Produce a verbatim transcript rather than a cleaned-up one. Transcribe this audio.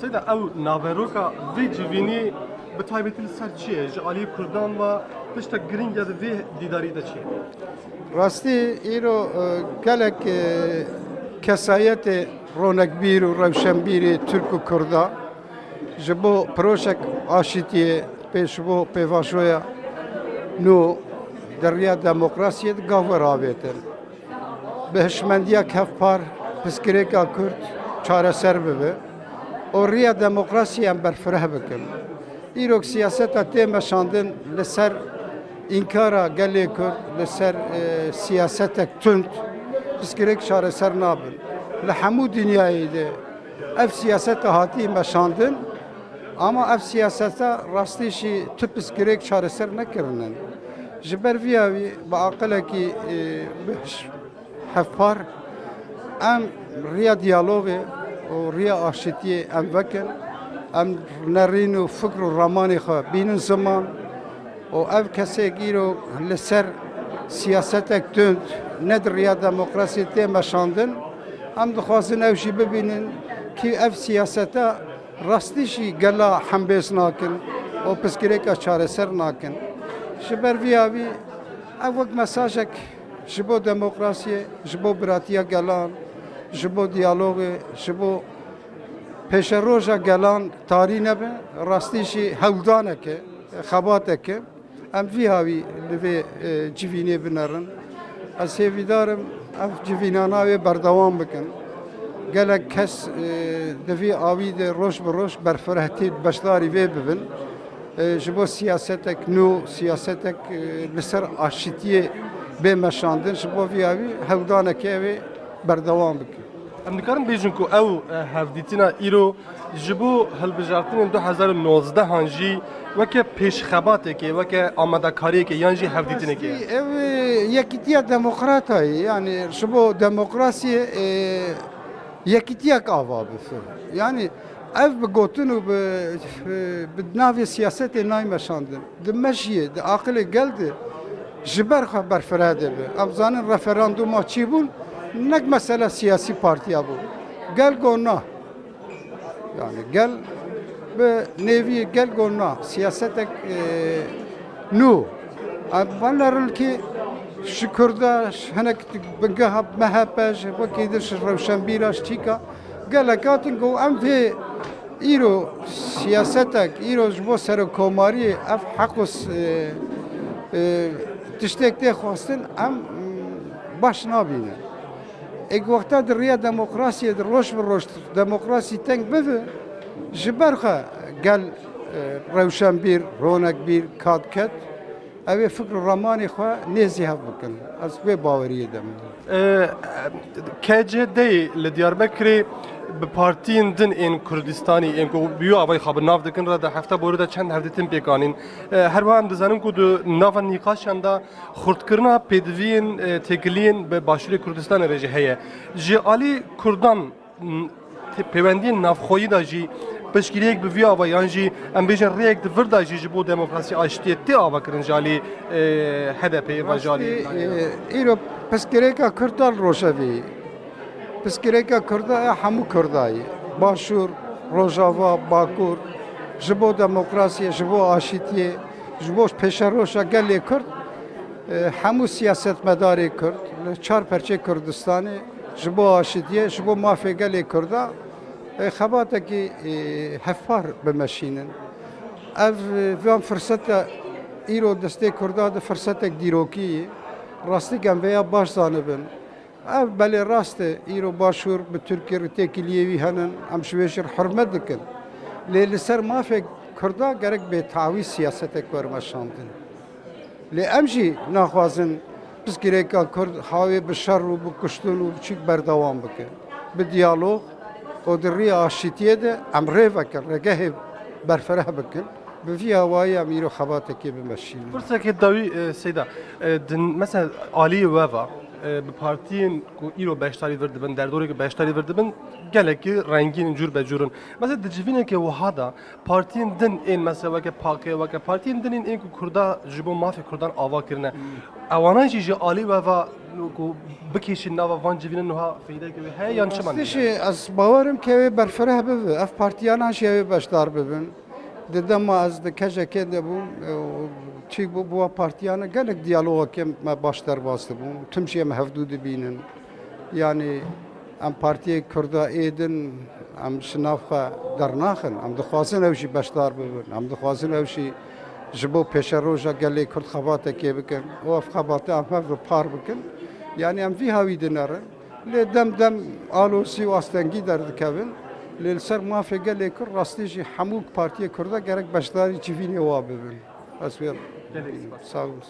Seyda, ew naveroka vê civînî bi taybetî li ser çi ye? Ji alî Kurdan ve tiştek girîng ya di vê dîdarî de çi ye? Rastî îro e, gelek e, kesayetê ronekbîr û rewşenbîrê Tirk û Kurda ji bo projek aşîtiyê pê ji bo pêvajoya nû di riya demokrasiyê di gav we ravêtin. Bi hişmendiyek hevpar pirsgirêka Kurd çareser bibe û riya demokrasiyê em berfireh bikin. Îrok siyaseta tê meşandin li ser înkara gelê Kurd, li ser e, siyasetek tund, pirsgirêk çareser nabin. Li hemû dinyayê de ev siyaseta hatî meşandin, ama ev siyaseta rastî jî tu pirsgirêk çareser nekirinin. Ji ber viya wî bi aqilekî e, bi hevpar em riya diyalogê û riya aşitiyê em vekin. Em nerîn û fikr û ramanê xwe bînin ziman û ev kesek îro li ser siyasetek tund ne di riya demokrasiyê tê meşandin. Em dixwazin ew jî bibînin kî ev siyaseta rastî jî gela hembêz nakin û pirsgirêka çareser nakin. Ji ber viya vî ev wek mesajek ji bo demokrasiyê, ji bo biratiya gelan, ji bo diyalogê, ji bo pêşeroja gelan tarî nebe, rastî jî hewldaneke, xebateke. Em vî hawî li vê e, civînê binerin. Ez hêvîdar im ev civînana wê berdewam bikin. Gelek kes e, di vî awî de roj bi roj berfireh tê beşdarî vê bibin. E, ji bo siyasetek nû, siyasetek e, li ser aşitiyê bê meşandin, ji bo vî awî hewldaneke wê berdewam bikin. Em dikarin bêjin ku ew e, hevdîtina îro ji bo hilbijartinên du hezar û nozdehan jî weke pêşxebateke, weke amadekariyeke yan jî hevdîtineke ye? Ev e, yekîtiya demokratayê, yani ji bo demokrasiyê e, yekîtiyek ava bife. Yani ev bi gotin û bi, bi navê siyasetê nayê meşandin. Di mejiyê, di aqilê gel de ji ber xwe berfireh dibe. Em zanin referanduma çîbûn nek mesele siyasî partiya bû. Gel got na. Yani gel bi nêviyê gel got na. Siyasetek e, nû. Em venerin ki ji Kurda, ji hinek bingeha M H P, ji wekî din ji rewşenbîra, ji çîka gelek hatin got em vê îro siyasetek, îro ji bo serokkomariyê ev heq û s- e, e, tiştek tê xwestin em mm, baş nabînin. Êk wexta di riya demokrasiyê de roj bi roj demokrasî teng bibe, ji ber xwe gel e, rewşenbîr, ronekbîr, kadket, ew ê fikr û ramanê xwe nêzî hev bikin. Ez wê baweriyê de me. E, K C D li Diyarbekirê bi partiyên din ên Kurdistanî ên ku bi wî avayî xwe bi nav dikin re di hefta borî de çend hevdîtin pêk anîn. E, her wiha em dizanin ku di nava nîqaşan de xurtkirina pêdiviyên e, têkiliyên bi Başûrê Kurdistanê re jî heye. Ji alî Kurdan n- tê- pêwendiyên navxweyî de jî piştgiriyek bi vî ava yan jî em bêjin rêyek di vir de jî ji bo demokrasî aştiyê tê avakirin ji alî e, H D P ve ji alî Rastî, e, îro pirsgirêka Kurd a li rojevê ye. Pirsgirêka Kurda ya hemû Kurda ye. Başûr, Rojava, Bakur, ji bo demokrasiyê, ji bo aşitiyê, ji bo pêşeroja gelê Kurd, e, hemû siyasetmedarê Kurd li çar perçê Kurdistanê ji bo aşitiyê, ji bo mafê gelê Kurda e, xebatekî e, hevpar bimeşînin. Ev e, van firsete îro destê Kurda di firsetek dîrokî ye. Rastî em vêya baş zanibin. Ev belê rast e, îro Başûr bi Tirkiyê re têkiliyê wî henin, em ji wê jî re hurmet dikin. Lê li ser mafê Kurda gerek bêtawî siyasetek were meşandin. Lê em jî naxwazin pirsgirêka Kurd hawê bi şer û bi kuştin û bi çîk berdewam bike. Bi diyalog û di riya aşitiyê de em rê vekin, rêgehê berfireh bikin. Bi vî awayî em îro xebatekê bimeşînin. Pirsekê dawî e, Seyda, e, di, mesela aliyê we ve E, bi partiyên ku îro beşdarî vir dibin, derdorê ku beşdarî vir dibin, gelekî rengîn in, cûr be cûr in. Mesela di civîneke wiha de partiyên din ên mesela weke P K K, weke partiyên din ên, ên ku Kurda ji bo mafê Kurdan ava kirine. Ewana jî ji alî we ve ku bikêşin nava van civînin wiha feydeke wê heye yan çima Rastî niye? Jî ez bawerim ke wê berfireh bibe. Ev partiyana jî ew ê beşdar bibin. Di dema ez di K C K de bûm, e, û çîk bû, bi wa partiyana gelek diyalogekê me baş derbas dibû. Tim jî em hevdû dibînin. Yanî em partiyê Kurda ê din, em ji nav xwe dernaxin. Em dixwazin ew jî beşdar bibin. Em dixwazin ew jî ji bo pêşeroja gelê Kurd xebatekê bikin. Û ev xebate em hev bi par bikin. Yanî em vî hawî dinerin. Lê dem dem alozî û astengî derdikevin. Lê li ser mafê gelê Kurd rastî jî hemû partiyê Kurda gerek beşdarî civînê wa bibin. Ez wê Gelek spas. Sağ olun.